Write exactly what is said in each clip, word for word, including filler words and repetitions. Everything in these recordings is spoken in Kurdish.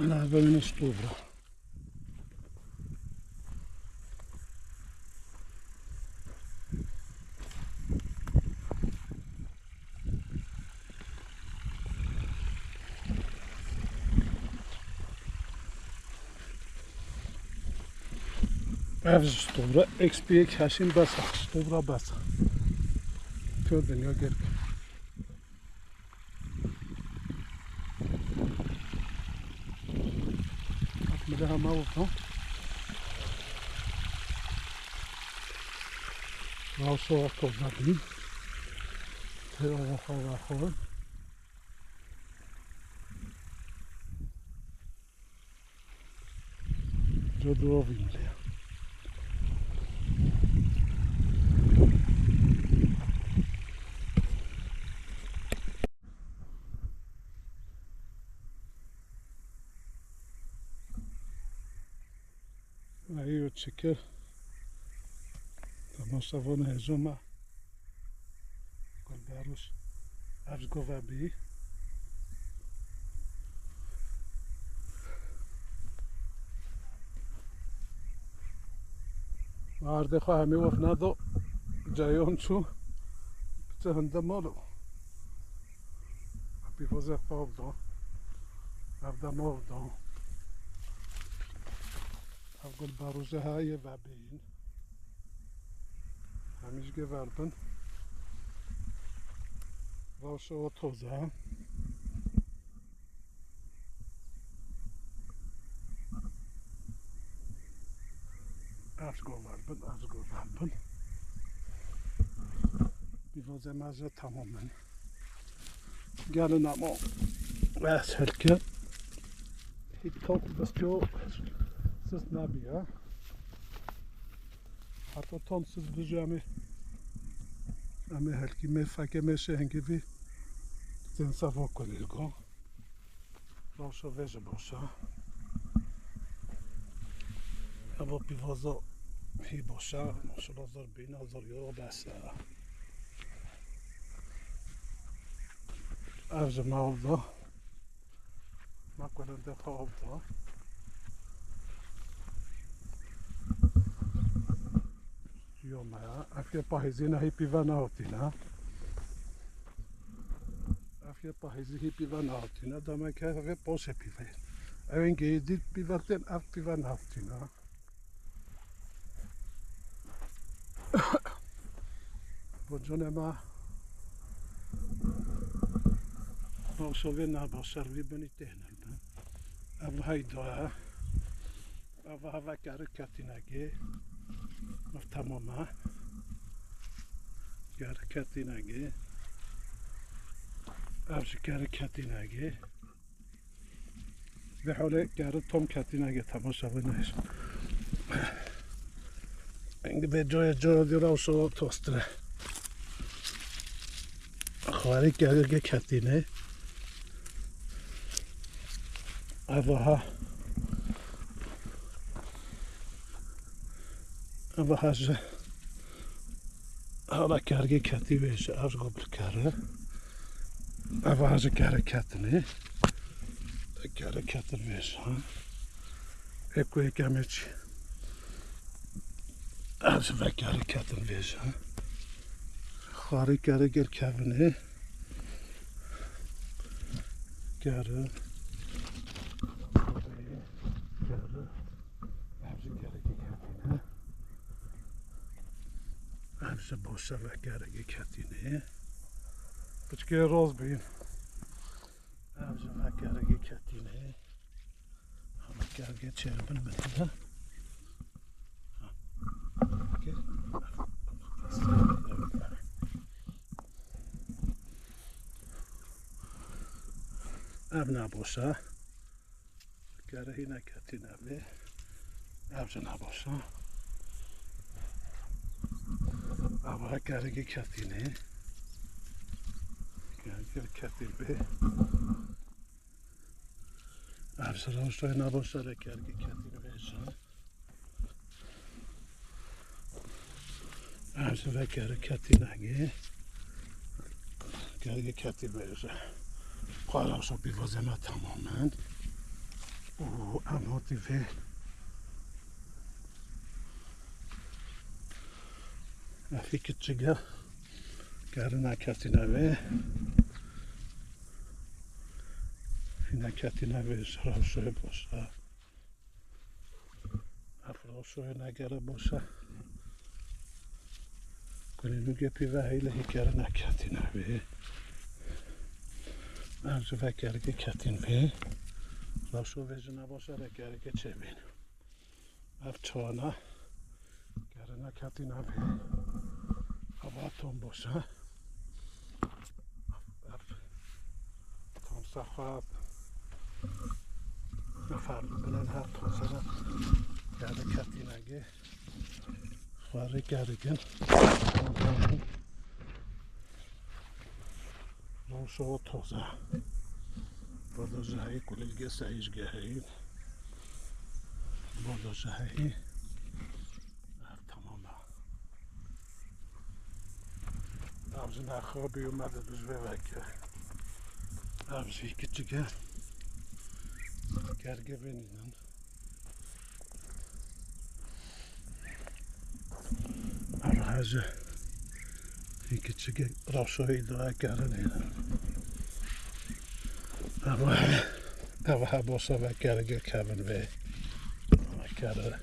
Navê min stûvra. Ev ji stûvra X P X heşîn bes e. Stûvra bes e. Pir dinya gerk. Bak, bir daha mal oldu. Mal soğuk oldu. Te Allah Allah koyun. Jodu ovîn lê. Ayê çike. Temaşa vana hêja me. Gulberûş. Ev ji gova bî. Ardê xwe hemî wef nado. Cayon çû. Biçe hinde malo. Pîvazê xwe ev da. Ev de mal da. Ev gulberûşe heye vebîn. Hemî ji gê ver bin. Rewşa o toz e. Ev ji gol ver bin, ev ji gol ver bin. Pîvazê me jî tamam in. Gelin ama ez hilkim. Hît top bistyo sist nabiya. Heta tom siz bijî em ê, em ê helkî me fekê me şehengî vî tên savo kulîlgo. Rewşa vê jî boş e. Evo pîvaza hî boş e. Maşallah zor bîna zor euro bes e. Ev jî me avda. Me kurinde xwe avda. Yo me ya. Ev yê pahîzî ne hî pîve nehatîne. Ev yê pahîzî hî pîve nehatîne. Demek e ev ê poşê pîve. Ew ên geyî dît pîve tên, ev pîve nehatîne. Bo canê me. Rewşa vê ne baş e, vî binî têhne bin. Ev heyda ye. Ev heve keri ketînegê. Ev temam e. Keri ketînegê. Ev jî keri ketînegê. Vê holê keri tom ketînegê temaşa binêr. Engî vê coyê coyê dî rewşa tostire. Xwarî kergê ketîne. Ev aha. Ev aha ji hala kergê ketî vê ji ev ji go bilkere. Ev aha ji kere ketinê. Kere ketin vê ji ha. Ê ku yekemê çi. Ev ji vekeri ketin vêje. Xwarê keri gel kevinê. Keri. Keri. Ev ji kerekê ketîne. Ev ji boşe vekerekê ketîne. Piçkê roz bîn. Ev ji vekerekê ketîne. Ama kergê çêr bin min de. Ev naboş e. Kerehî neketîne vê. Ev jî naboş e. Ev kergê ketîne. Kergê ketî vê. Ev ji rewşa naboşa re kergê ketîn vêje. Ev ji ve kergê ketîn egê. Kergê ketî vêje. Xwe rewşa pîvazê me temamen. Û em hatî vê. Efî kiçik e. Kerina ketîne vê. Hîne ketîne vê ji rewşê boşa. Ev rewşoyê negere boşa. Kulîlûgê pî ve heyle hî kerina ketîne vê. Ev ji ve kergê ketîn vê. Rewşo vê jina boşa re kergê çêbîn. Ev çana kerina ketîne vê. Ava tom boşa. Ev tomsa xwe neferdibine her tomsera yade ketînegê xwe rê gerigin. Rewşo toza. Bordo ji heyî kulîlgê seyî ji geheyî. Bordo ji heyî. Ev tamam e. Ev jina xwe bîyo me dibe ji vê veke. Ev jî kiçik e. Kergê vê nînin. Ev hece. Hî kiçik e. Rewşoyê îdare kerine. Ev, ev he boşa ve kergê kevin vê. Kere.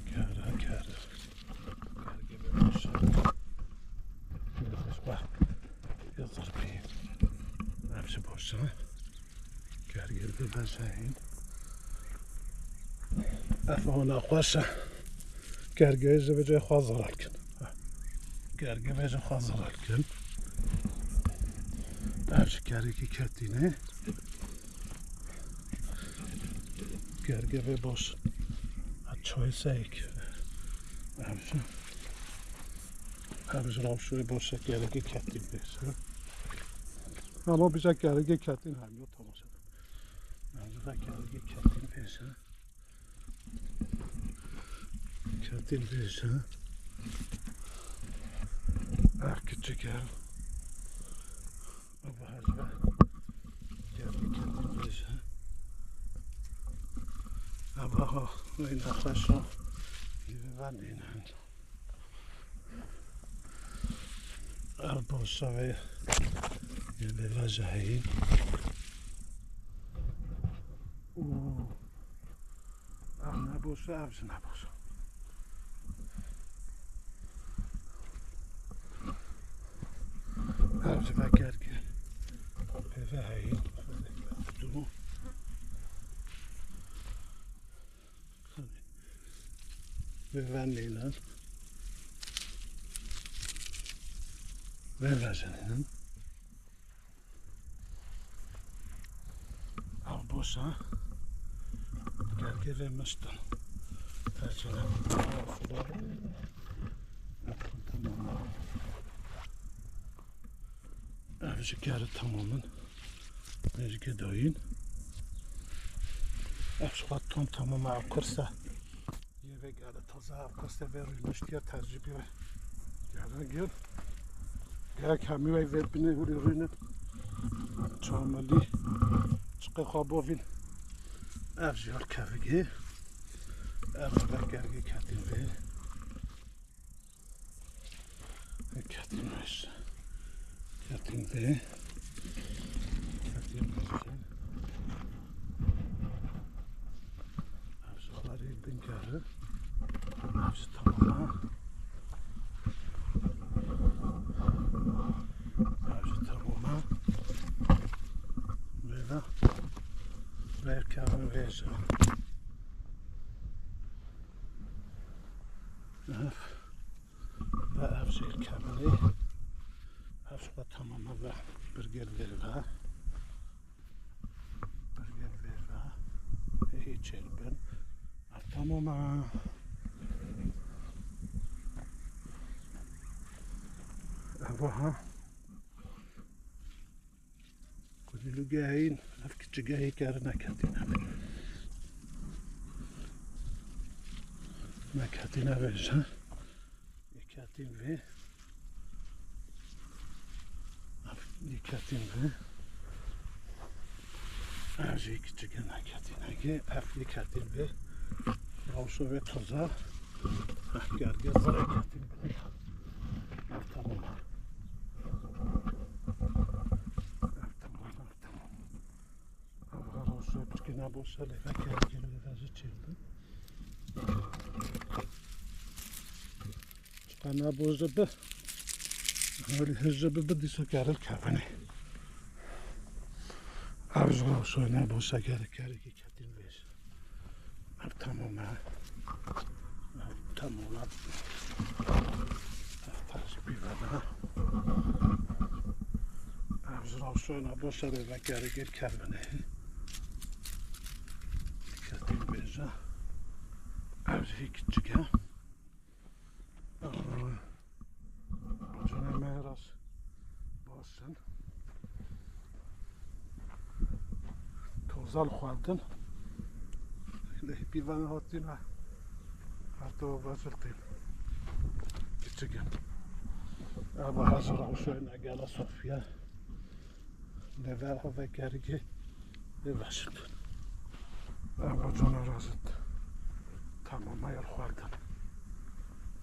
Kere, kere. Kergê vê boşa. Yazır pê. Ev jî boşa. Kergê vê vejeyîn. Ev ana xweş e. Kergê ji vê cê xwe zarar kin. Kergê vê jî xwe zarar kin. Ev jî kergê ketîne. Kergê vê boş. A çoy seyik. Ev jî. Ev jî rewşoyê boş e, kergê ketîn pêş e. Ama bize kergê ketîn hemiyo temaşe. Ev jî kergê ketîn pêş e. Ketîn pêş e. Ev kiçik e. Ava hezbe. Kergê ketîn pêş e. Ava ha, weyna xweş o. Yê ve nînin. Ev boşa vê yê vê veje heyî. Û ev neboşa, ev jî neboşa. Ev jî vekerkê pê ve heyî. Vê venînin. Vê vejenînin. Ew boşa. Kergê vê miştin. Her çi ne. Tamam. Ev ji kerê tamam in. Vê ji gedayîn. Ev ji xwe tam tamam e, ev kurse. Yê vê gere taze ev kurse vê rûniştiye tercî bî. Gere gir. Gerek hemî wey vê binê hûrî rûne. Çamilî. Çiqê xwe bovîn. Ev jî her kevigê. Ev ji vê kergê ketîn vê. Ketîn mêj. Ketîn vê. Ketîn mêj. Ev ji xwarê bin kere. Ev ji tamam e. Ev ji tamam e. Vêve. Vê kevin vêje. Ev. Ve ev jî kevinê. Ev ji xwe tamam e ve birgel vê ve. Birgel vê ve. Ê çêl bin. Ev tamam e. Ev ha. Kulîlûgeheyîn, ev kiçigehê kerine ketîn ev. Me ketîn ev ê ji. Yê ketîn vê. Ev yê ketîn vê. Ev jî kiçik e, neketîne ki, ev yê ketîn vê. Rewşo vê toza. Ev gerge zere ketîn vê. Ev tamam. Ev tamam, ev tamam. Ev rewşo piçkî neboşe lê veke gerge lê ve jî çêbin. Çiqa neboşe bi. Holî hije bi, bi dîsa keril kevinê. Ev ji rewşo neboşe gerek kerekî ketîn vê jî. Ev tamam e. Ev tamam e. Ev taş pîvana. Ev ji rewşo neboşe lê veke gerge kevinê. Ketîn vê jî. Ev jî kiçik e. Aa, bacanê me rast baş in. Toza li xwendin. Lê pîvan hatîne. Heta veciltîn. Kiçik in. Eva hazir rewşoyne gela Sofya. Lê ve eve gergê lê veşit. Ev bacana razit. Tamam, ev xwardin.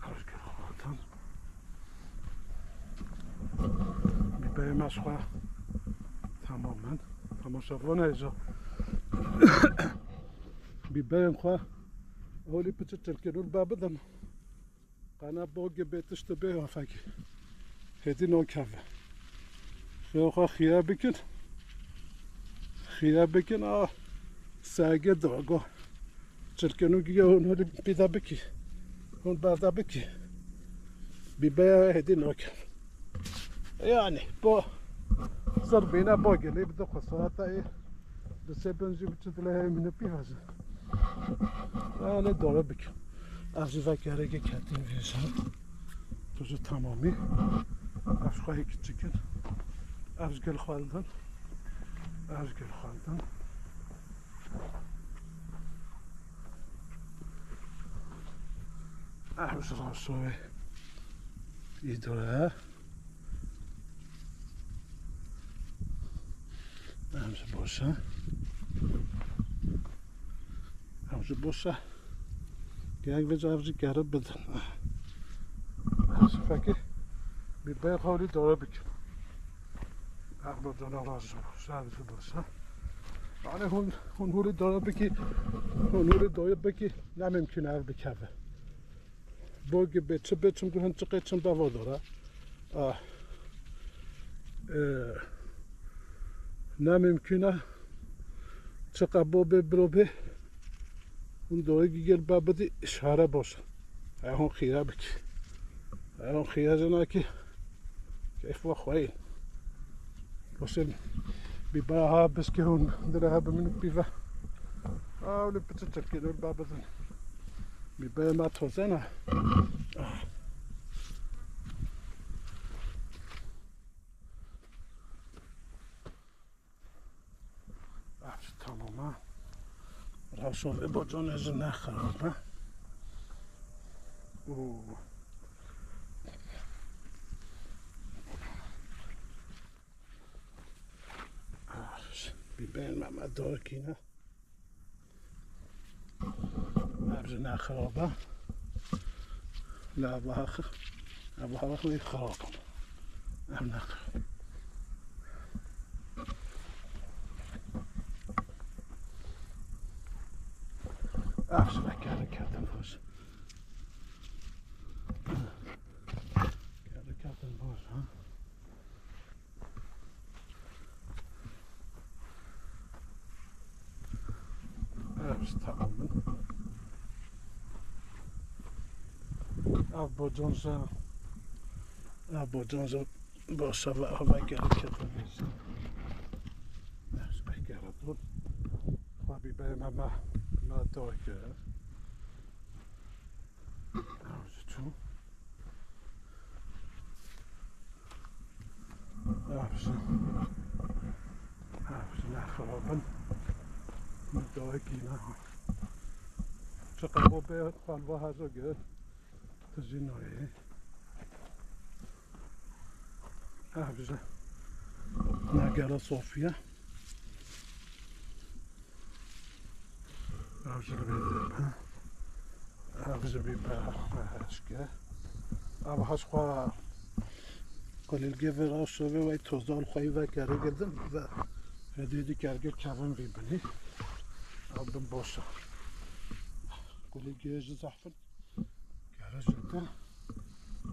Ev gel xwardin. Bîbeyê me xwe tamamen. Temaşa vana êca. Bîbeyên xwe holî piçi çilkê nûr be bidin. Qana bogê bê tişt bê afekî. Hêdî nakeve. Xêr xwe xîya bikin. Xîya bikin a sege dogo. Çilkê nû giya hûn hûn pîda bikî. Hûn berda bikî. Bîbeya hêdî nakeve. Yani bo zir bîne bo gelê bi du xwe saeta ê di sê bin jî biçi dilê heye min pî veze. Yani dore bikin. Ev jî vek gereke ketîn vêjin. Tu ji tamamî. Ev ji xwe yê kiçik in. Ev ji gel xwendin. Ev ji gel xwendin. Ev ji rasoyê îdore. Em ji boşa. Em ji boşa. Gerek vêca ev jî gerib bidin. Em ji fekê bîbeyê xwe holî dore bikin. Ev bacana rast ji boşa, ev ji boşa. Yani hûn, hûn holî dore bikî, hûn holî dore bikî, ne mimkun ev bikeve. Bo gibi çi bê, çimkû hin çiqê çim be va dora. Ah. Ee, ne mimkun e. Çiqa bo bê, biro bê. Hûn doyê gigel be bidî, şare boş. Ev hûn xîre bikî. Ev hûn xîre jinakî. Keyf ve xweyî. Boşê bîbaya ha biskê hûn dire ha bi min û pîve. Ew li piçi çirkî dur ba bizin. Bîbaya me tozena. Ah, tamam ha. Rewşa vê bocanê jî ne xirab e. Oo. Ah, bîbeyên me me dorekîne. Ev jî ne xirab e. Lê ev wiha xi-, ev wiha xi-, xirab in. Ev ne xirab. Ev jî ve keriketin baş. Keriketin baş, ha. Ev jî tamam in. Ev bocan jî, ev bocan jî baş e, ev, ev vekere ketin vêjî. Ev jî vekere dur. Xwe bîbeyê me, me, me dayke. Ev jî çû. Ev jî, ev jî ne xirab in. Min dayekî ne. Çiqa bo bê xalva heza gir. Tu jî nayê. Ev jî ne gera Sofiye. Ev ji li bê dibe. Ev ji bî be, be hişke. Ev hişk xwe kulîlgê vê re şovê wey tozdan xwe yî vekerê girdim ve hêdî dî kergê kevin vî binî. Ev bin boş e. Kulîlgê ji zehf in. Kere ji te.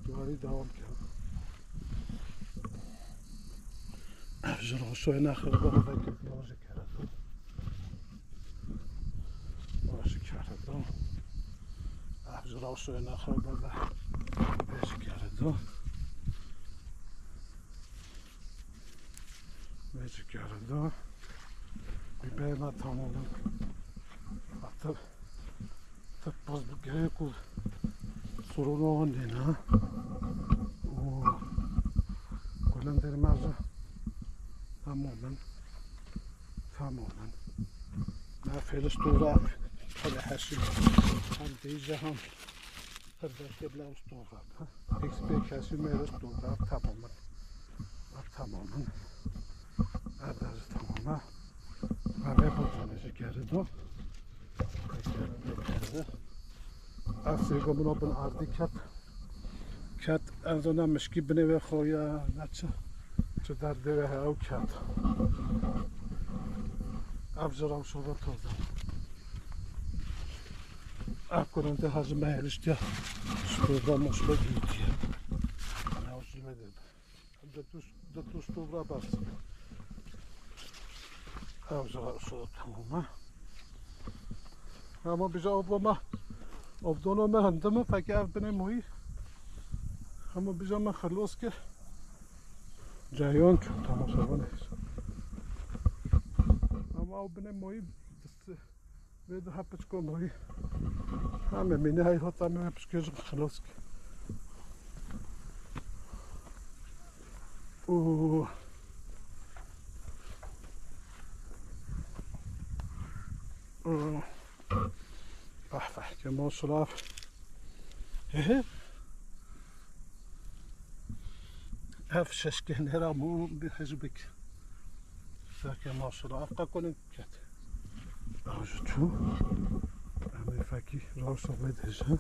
Duwarî dewam kir. Ev ji roşoyê nexir baba vekir piyaw ji kere tu. Baş kere tu. Ev ji roşoyê nexir baba vê ji kere tu. Vê ji kere tu. Bîbeyê me tamam in. Atir. Te poz bi gerek û sorûna wan dêne, ha? Û kulindên me jî tamam in. Tamam in. Me fêliş dûra xwe heşî. Hem dêje hem her derkê bila stûra. X P kesî mêre stûra. Tamam in. Tamam in. Her derkê tamam e. Me vê pozanê ji geri do. Ev sêgo min o bin ardî ket. Ket, ez ona mişkî binê wê xwe ya, ne çi, çi derdê wê heye ew ket. Ev ji rewşa ve toz e. Ev kurintê ha ji me hêliştiye. Ji toz ve moşbe girtiye. Ew ji me de. Di tu, di tu stûvra bas. Ew ji re şo tamam e. Hema bija ovdona me, ovdona me hende me, fekê ev binê moyî. Hema bija me xilos kir. Cayan çû, tamam, şaban e. Ama ew binê moyî dist. Vê du hep piçko moyî. Heme mîne hey hota me piçkê ji xilas kir. Û, û. Ah, fehke maşallah. He he. Ev şeşkê nêra mû bi hizbik. Fehke maşallah. Ev qekonin ket. Ew ji çû. Em ê fekî rewşa vê dêje.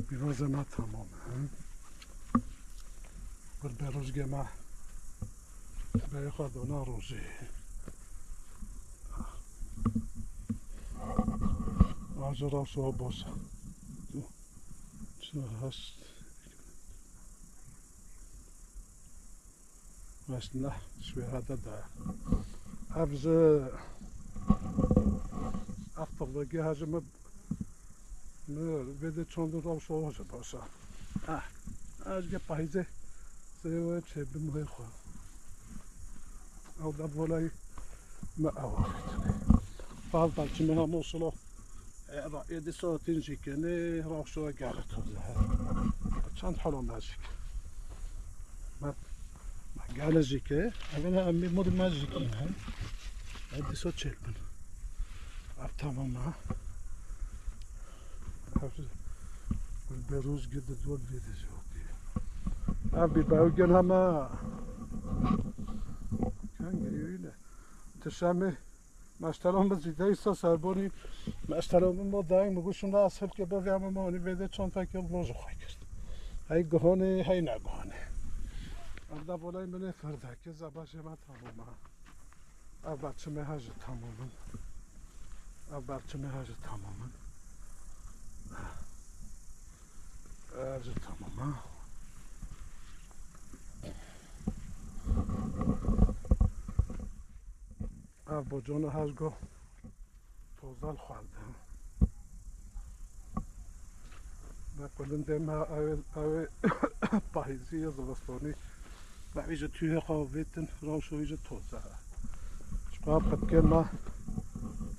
Pîvaza me tamam e. Gul berozgê me berê xwe dona rojê. Aja rewşa boş e. Çi hest? Mesela şwêra de de. Ev ji ev tirlîgê ha ji min, min vê de çand û rewşa ji baş e. Ah, ez ge payîzê sê wê çê bi muhê xwe. Ew de volay me ew avêtine. Fal belçimê ha Mosula. E, ra-, êdî saetin jî kenê, rewşa gere toze. Çend halo me jî ke. Me, me gele jî ke. Evine em bir model me jî ke. Êdî sa çêl bin. Ev tamam ha. Ev gul beruz girdi dua vê de jî. Ev bir bayu gen hema. Kanka öyle. Dışarı Meştelo min zîde îsa serbonî, meştelo min mo dayî min got, şûnde ez hilkê bivê hema me honî vê de çand fekê vlog ji xwe kir. Hey guhonê, hey neguhonê. Em de volay min ê firdekê zebaşê me tamam e. Ev berçimê he ji tamam in. Ev berçimê he ji tamam in. Ev ji tamam e. Ev bocona hezgo tozal xwerde. Me kulindê me ew ê, ew ê payîzî ya zivistonî. Me wî ji tûyê xwe vêtin, rewşa wî ji toze. Ji xwe pitkê me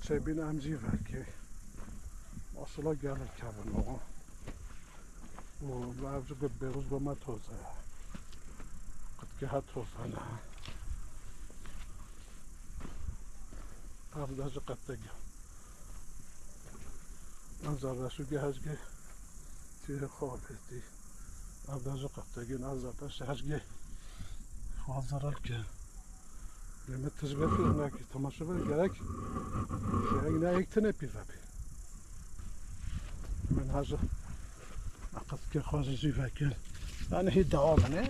çêbîn em jî vekê. Masala gelek kevin o. Û ev ji got bêrûz bo me toze ye. Qitkê he toze ne. Ev de ji qetegî. Ev zerdeşûgê hezgê tî xwe avêtî. Ev de ji qetegî, ev zerdeş hezgê xwe zerar ke. Lê me tijbetî nekî, temaşe be gerek. Gerek ne yek tine pî vebî. Min hezir. Qetkê xwe ji zî vekir. Yani hî dewam e.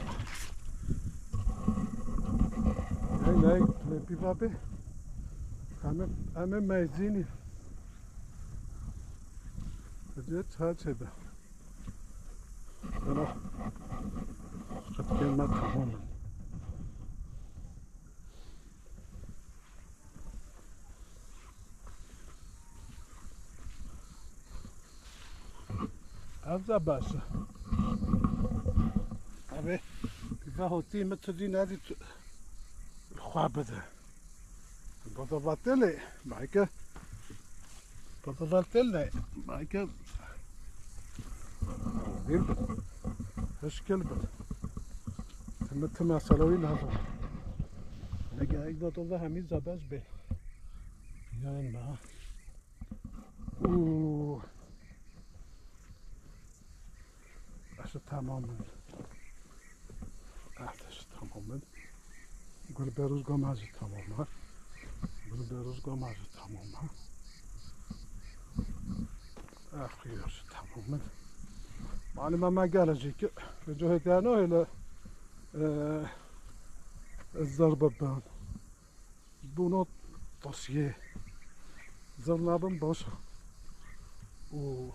Hey, hey, me pîva bê. Em ê, em ê meyzînî. Hadi çay çêbe. Ana. Qetkê me tamam in. Ev de baş e. Abi, pîva hotî min tu dî nedî tu xwe bide. Bada vatêlê, belki. Bada vatêlê, belki. Dîr bit. Hişkil bit. Tim, tim mesele wî lazim. Ne gerek da tu da hemî zebez bê. Yanma. Û. Eşi tamam in. Eşi tamam in. Gul beruzgoma jî tamam ha. Gul beruzgoma jî tamam ha. Ah, xiyar jî tamam in. Malum ama gelecek. Ve cühedano hele, e, zarba ben. Bûno tasiyê. Zirna bin baş. Û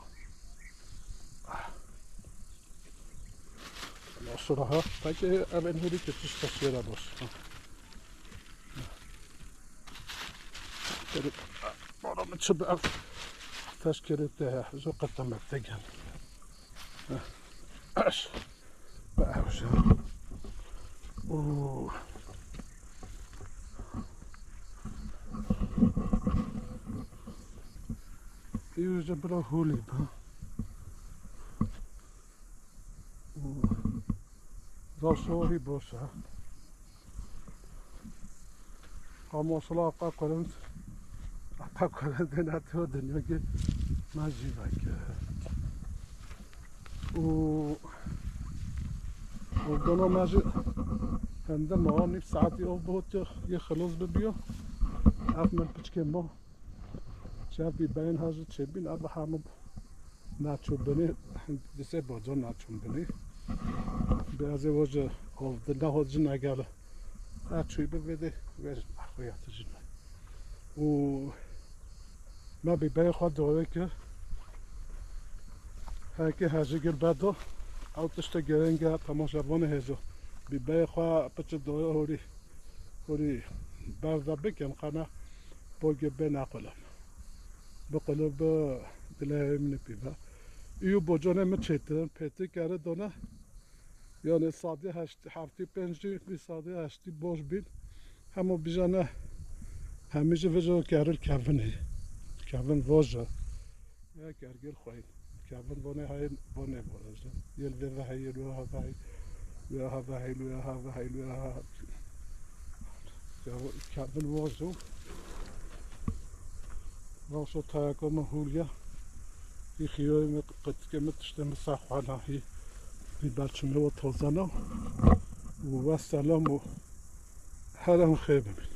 nasıl ha? Peki, ev en huri ki tişt tasiyê de baş. Ha. Bana mı çi be? Teşkil etti ha. Zo qetemek te gel. Ha. Aş. Bawşa. Oo. Yüzde bira huli ba. Oo. Da sorry bosa. Ama sala apa kurun. Apa kurun de ne to dünya ki. Maji bak. O, o dona maji. Hem de ma nîv saetî o bot ye xelos bibiyo. Af min piçkê mo. Çav bî beyin hazir çêbîn, ev hemû naçû binê, disê bacan naçûn binê. Bi ez ê wajê ov di nehot jin egel. Naçû bi vê de, vê jin, xwe yatijin. Û me bî beyê xwe dawê kir. Heke hejî gir bedo, ew tiştê girîng e, temaşevanê hêzo. Bî beyê xwe piçi dawê horî. Hûrî berda bikin, qana bogê bê nequlin. Biqulin bi dilê min pî be. Îyo bocanê min çêtin, pêtik eri dona. Yani sadî heşt, heftî pêncî, bir sadî heştî boş bin. Hemû bijane, hemî ji vêco keril kevinê. Kevin voja. Ya gergir xweyî. Kevin vanê hayê, vanê varaje. Yel vê ve heyê, lû ha ve heyê, lû ha ve heyê, lû ha ve heyê, lû ha. Kevin, Kevin vajo. Vajo tayaka me hûliya. Î xiyoyê me, qetikê me, tiştê me saxwana hî. Bî berçimê we tozana. Û we selam û herem xêr bibî.